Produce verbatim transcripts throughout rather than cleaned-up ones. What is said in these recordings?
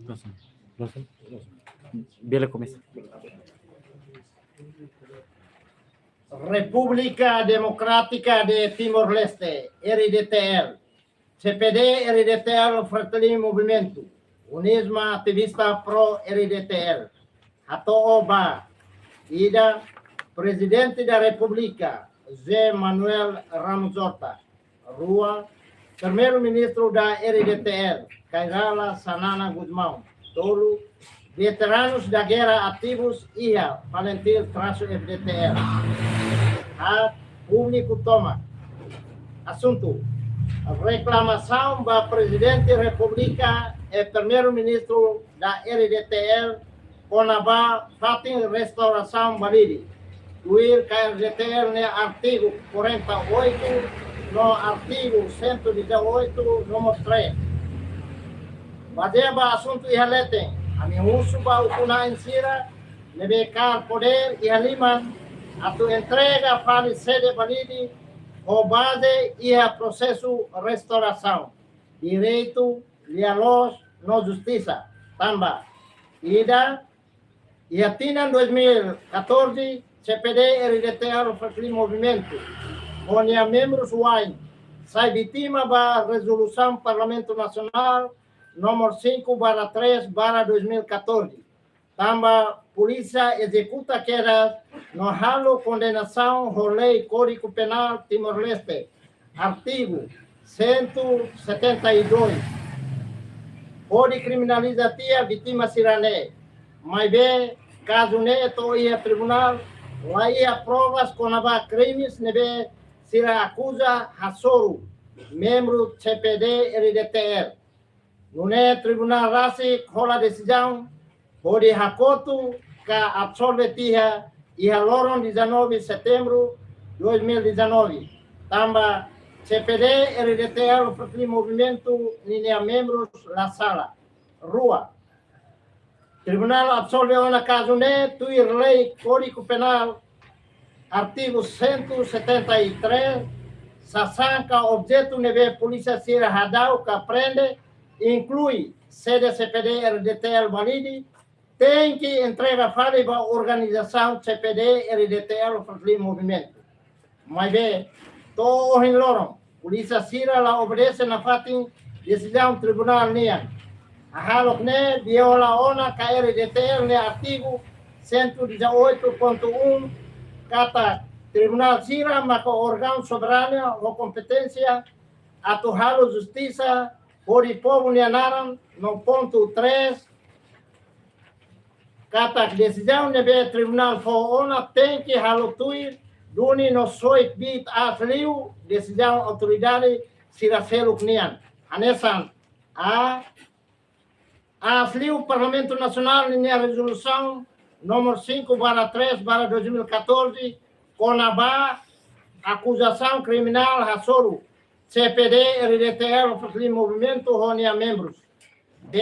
Próximo. Próximo. Bele komesa. República Democrática de Timor-Leste, R D T L, C P D R D T L Fretilin Movimentu, UNISMA ativista pro R D T L, hato'o ba: ida, Presidente da República, José Manuel Ramos Horta; rua, Primeiru-Ministru da R D T L, Kay Rala Xanana Gusmão; tolu, veteranus da guerra ativus iha Falintil trasu F D T L. Haat, públiku tomak. Asuntu: reklamasaun ba Prezidente Repúblika e Primeiru-Ministru da R D T L kona-ba fatin restaurasaun Balide, tuir K R D T L nia artigu quarenta e oito no artigu cento e dezoito, númeru três. Bazeia ba asuntu iha leten, ami husu ba ukun-na'in sira ne'ebé kaer podér iha liman atu entrega fali sede Balide ho baze iha prosesu restaurasaun, direitu, lia-loos no justisa. Tanba ida, iha tinan dois mil e catorze, C P D R D T L Fretilin Movimentu ho nia membrus wa'in sai vítima ba rezolusaun Parlamentu Nasionál númeru cinco barra três barra dois mil e catorze, tanba polísia ezekuta kedas no halo kondenasaun ho lei Kódigu Penál Timor-Leste, artigu cento e setenta e dois, hodi kriminaliza tiha vítima sira-ne'e. Maibé, kazu ne'e to'o iha tribunál, la iha provas kona-ba krimes ne'ebé sira akuza hasoru membru C P D R D T L. Nune'e tribunál rasik hola desizaun hodi hakotu ka absolve tiha iha loron dezanove setembru dois mil e dezanove, tanba C P D R D T L Fretilin Movimentu ninia membrus la sala. Rua, tribunál absolve ona kazu ne'e tuir lei Kódigu Penál, artigu cento e setenta e três, sasán ka objetu ne'ebé polísia sira hadau ka prende, inklui sede C P D R D T L Balide, tenke entrega fali ba organizasaun C P D R D T L Fretilin Movimentu. Maibé, to'o ohin loron, polísia sira la obedese nafatin desizaun tribunál nian. Hahalok ne'e viola ona K R D T L nia artigu cento e dezoito ponto um, katak tribunál sira maka órgaun soberanu ho kompeténsia atu halo justisa hodi povu nia naran, no pontu três, katak desizaun ne'ebé tribunál fó ona tenke halo tuir duni no soe kbiit aas liu desizaun autoridade sira seluk nian. Hanesan: a, aas liu Parlamentu Nasionál ninia rezolusaun númeru cinco barra três barra dois mil e catorze, kona-ba akuzasaun kriminál hasoru C P D R D T L Fretilin Movimentu ho nia membrus. B,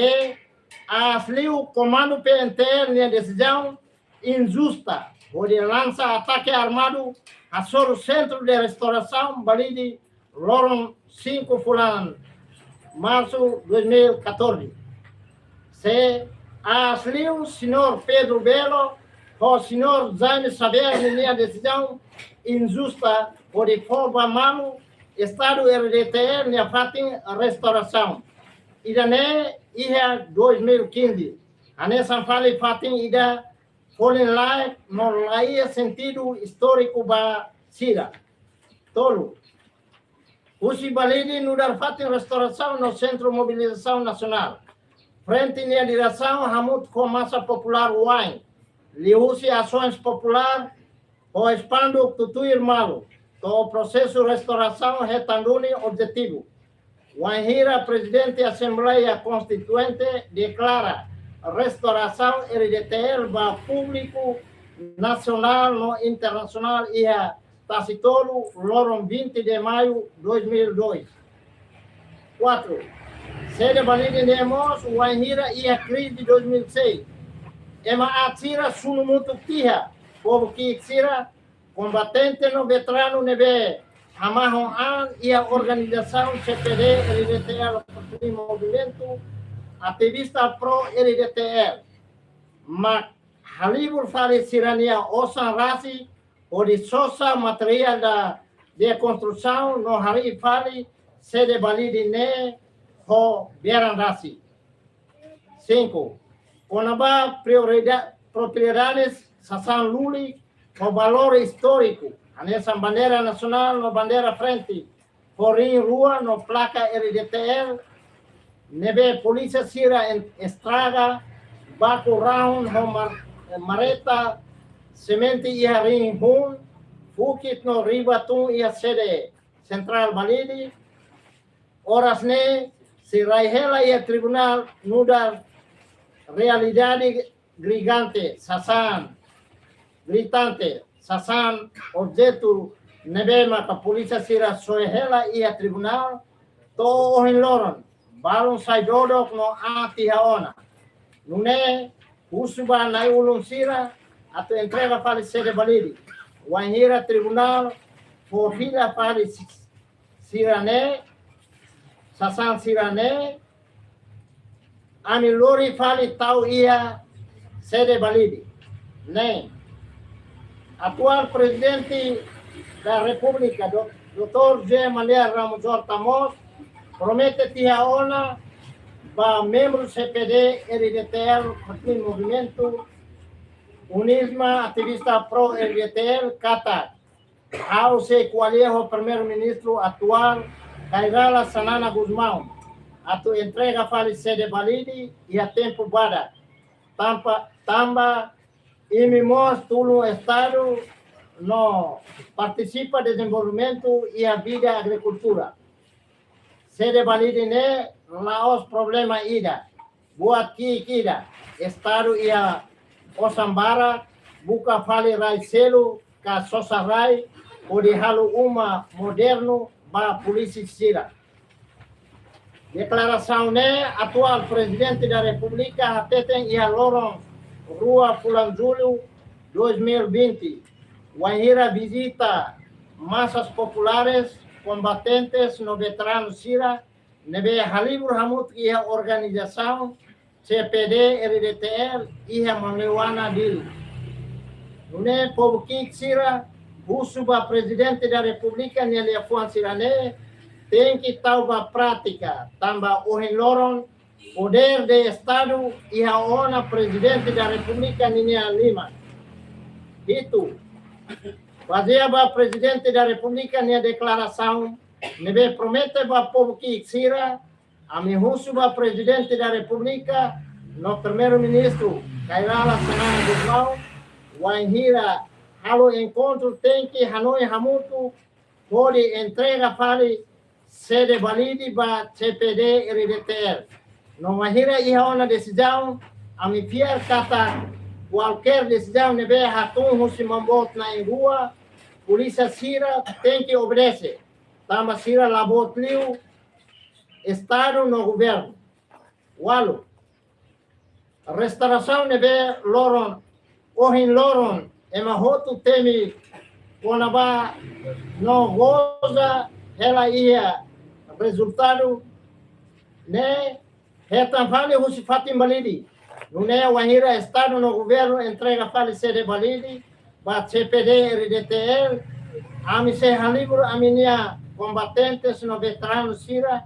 aas liu Komandu P N T L nia desizaun injusta hodi lansa atake armadu hasoru Sentru de Restaurasaun Balide loron cinco fulan Marsu dois mil e catorze. C, aas liu Señór Pedro Belo ho Señór Jaime Xavier ninia desizaun injusta hodi fó ba malu Estadu R D T L nia fatin restaurasaun. Ida-ne'e iha dois mil e quinze. Hanesan fali fatin ida folin-laek no la iha sentidu istóriku ba sira. Tolu, husi Balide nu'udar fatin restaurasaun no sentru mobilizasaun nasionál, Frente nia diresaun hamutuk ho masa populár wa'in, liuhusi asoens populár ho espanduk tutuir malu, to'o prosesu restaurasaun hetan duni objetivu. Wainhira Prezidente Asembleia Konstituinte deklara restaurasaun R D T L ba públiku nasionál no internasionál iha Tasitolu, loron vinte de maio dois mil e dois. Quatro, sede Balide ne'e mós wainhira iha krize dois mil e seis, ema aat sira sunu mutuk tiha, povu ki'ik sira, kombatente no veteranu ne'ebé hamahon an iha organizasaun C P D R D T L Fretilin Movimentu, ativista pro R D T L mak halibur fali sira-nia osan rasik hodi sosa materiál da, de konstrusaun no harii fali sede Balide ne'e ho beran rasik. Cinco, kona-ba prioridade, propriedades sasán lulik ho valór istóriku, hanesan bandeira nasionál no bandeira frente, ho riin rua no plaka R D T L, ne'ebé polísia sira en-, estraga, baku rahun ho mar-, marreta semente iha riin hun, fukit no riba tun iha sede sentrál Balide, oras ne'e sei rai hela iha tribunál nu'udar realidade gritante, sasán, gritante, sasán objetu ne'ebé maka polísia sira soe hela iha tribunál, to'o ohin loron, balun sai dodok no aat iha ona. Nune'e, husu ba na'i-ulun sira atu entrega fali sede Balide, wainhira tribunál fó fila fali si-, sira-ne'e, sasán sira-ne'e, ami lori fali tau iha sede Balide. Neen, atuál Prezidente da Repúblika, Do-, doutór José Maria Ramos Horta mós promete tiha ona ba membru C P D R D T L, Partidu Movimentu UNISMA, ativista pro R D T L, katak ha'u sei ko'alia ho Primeiru-Ministru atuál, Kay Rala Xanana Gusmão, atu entrega fali sede Balide iha tempu badak. Tanba, tanba imi mós tulun Estadu no partisipa dezenvolvimentu iha vida agrikultura. Sede Balide ne'e la'ós problema ida, buat ki'ik ida. Estadu iha osan barak, buka fali rai seluk ka sosa rai hodi halo uma modernu ba polísia sira. Deklarasaun ne'e atuál Prezidente da Repúblika hateten iha loron rua fulan Jullu dois mil e vinte, wainhira vizita masas populares, kombatentes no veteranu sira ne'ebé halibur hamutuk iha organizasaun C P D R D T L iha Manleuana, Dili. Nune'e povu ki'ik sira husu ba Prezidente da Repúblika nia liafuan sira-ne'e tenke tau ba prátika, tanba ohin loron podér de Estadu iha ona Prezidente da Repúblika ninia liman. Hitu, bazeia ba Prezidente da Repúblika nia deklarasaun ne'ebé promete ba povu ki'ik sira, ami husu ba Prezidente da Repúblika no Primeiru-Ministru Kay Rala Xanana Gusmão, wainhira halo enkontru tenke hanoin hamutuk hodi entrega fali sede Balide ba C P D R D T L. No wainhira iha ona desizaun, ami fiar katak kualkér desizaun ne'ebé hatún husi maun-boot na'in-rua, polísia sira tenke obedese, tanba sira la boot liu Estadu no governu. Ualu, restaurasaun ne'ebé loron, ohin loron, ema hotu temi kona-ba no goza hela iha rezultadu ne'e hetan fali husi fatin Balide. Nune'e wainhira Estadu no governu entrega fali sede Balide ba C P D R D T L, ami sei halibur ami-nia kombatentes no veteranu sira,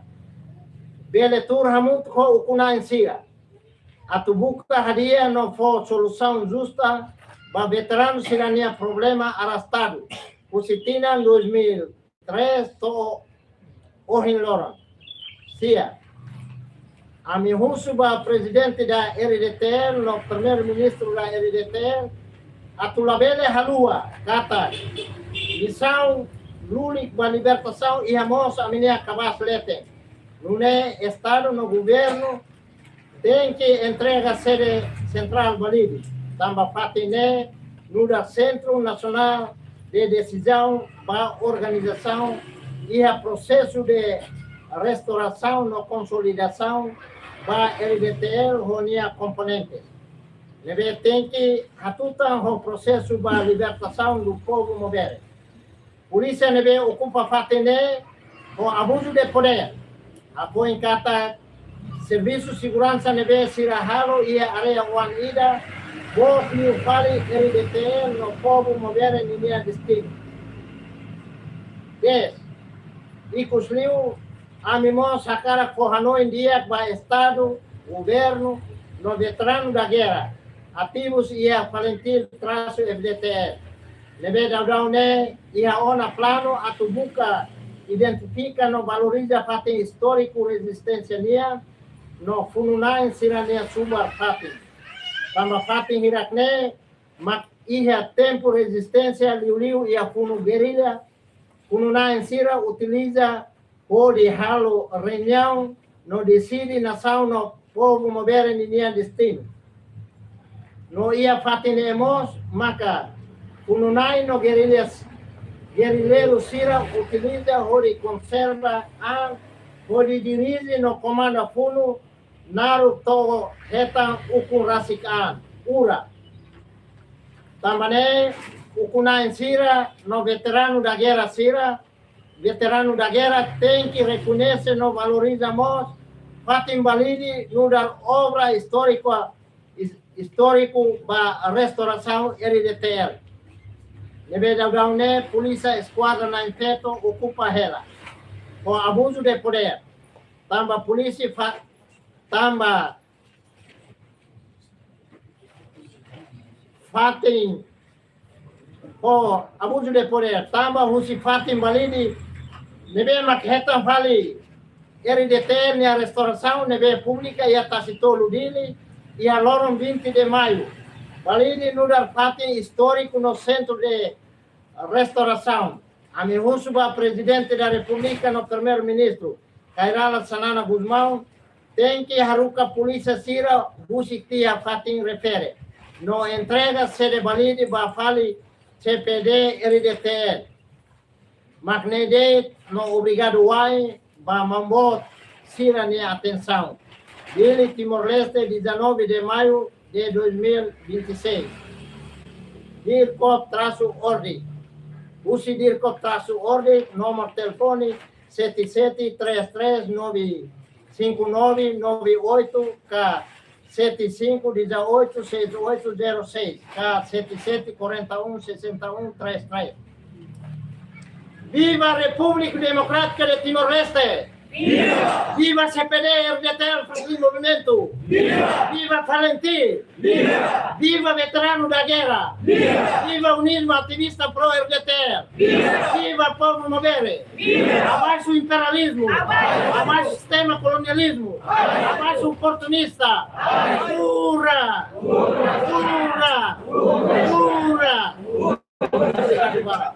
bele tuur hamutuk ho ukun-na'in sira atu buka hadi'a no fó solusaun justa ba veteranu sira-nia problema arrastadu husi tinan dois mil e três to'o ohin loron. Sia, ami husu ba Prezidente da R D T L no Primeiru-Ministru da R D T L atu labele haluha katak misaun lulik ba libertasaun iha mós ami-nia kabaas leten. Nune'e Estadu no governu tenke entrega sede sentrál Balide, tanba fatin ne'e nu'udar sentru nasionál de desizaun ba organizasaun iha prosesu de restaurasaun no konsolidasaun ba R D T L ho nia komponentes, ne'ebé tenke hatutan ho prosesu ba libertasaun do povu Maubere. Polísia ne'ebé okupa fatin ne'e ho abuzu de podér, hafoin katak servisu seguransa ne'ebé sira halo iha área oan ida, boot liu fali R D T L no povu Maubere ninia destinu. Dez, ikusliu, ami mós hakarak fó hanoin di'ak ba Estadu, Governu, no veteranu da guerra, ativus iha FALINTIL trasu F D T L. Ne'ebé daudaun ne'e iha ona planu atu buka, identifika no valoriza fatin istóriku rezisténsia nian, no funu-na'in sira-nia subar fatin. Tanba fatin hirak-ne'e mak iha tempu rezisténsia liuliu iha funu gerrilla, funu-na'in sira utiliza hodi halo reuniaun no deside nasaun no povu Maubere ninia destinu. No iha fatin ne'e mós maka funu-na'in no gerrillas, gerrilleiru sira utiliza hodi konserva an, hodi dirije no komanda funu naruk to'o hetan ukun rasik an, ura. Tanba ne'e ukun-na'in sira no veteranu da guerra sira, veteranu da guerra tenke rekoñese no valoriza mós fatin Balide nu'udar obra istóriku, is-, istóriku ba restaurasaun R D T L. Ne'ebé daudaun ne'e Polísia Eskuadra Na'in Feto okupa hela ho abuzu de podér. Tanba polísia fa-, tanba fatin, ho abuzu de podér, tanba husi fatin Balide ne'ebé mak hetan fali R D T L nia restaurasaun ne'ebé publika iha Tasi Tolu, Dili, iha loron vinte de Maio. Balide nu'udar fatin istóriku no sentru de restaurasaun. Ami husu ba Prezidente da Repúblika no Primeiru-Ministru, Kay Rala Xanana Gusmão, tenke haruka polísia sira husik tiha fatin refere no entrega sede Balide ba fali C P D R D T L. Mak ne'e de'it no obrigadu wa'in ba maun-boot sira-nia atensaun. Dili, Timor-Leste, dezanove de Maio de dois mil e vinte e seis. DIRCOP trasu Orde. Husi DIRCOP trasu Orde, númeru telefone sete sete três três nove cinco nove nove oito ka sete cinco dezoito seis oito zero seis ka sete sete quarenta e um sessenta e um trinta e três. Viva República Democrática de Timor-Leste! Viva! Viva C P D, R D T L, FALINTIL Movimentu! Viva! Viva FALINTIL! Viva! Viva veteranu da guerra! Viva! Viva UNISMA, ativista pró-R D T L! Viva! Viva povu Maubere! Viva! Abaixo o imperialismo! Abaixo! Abaixo o sistema colonialismo! Abaixo! Abaixo o oportunista! Abaixo! Ura! Ura! Ura! Ura!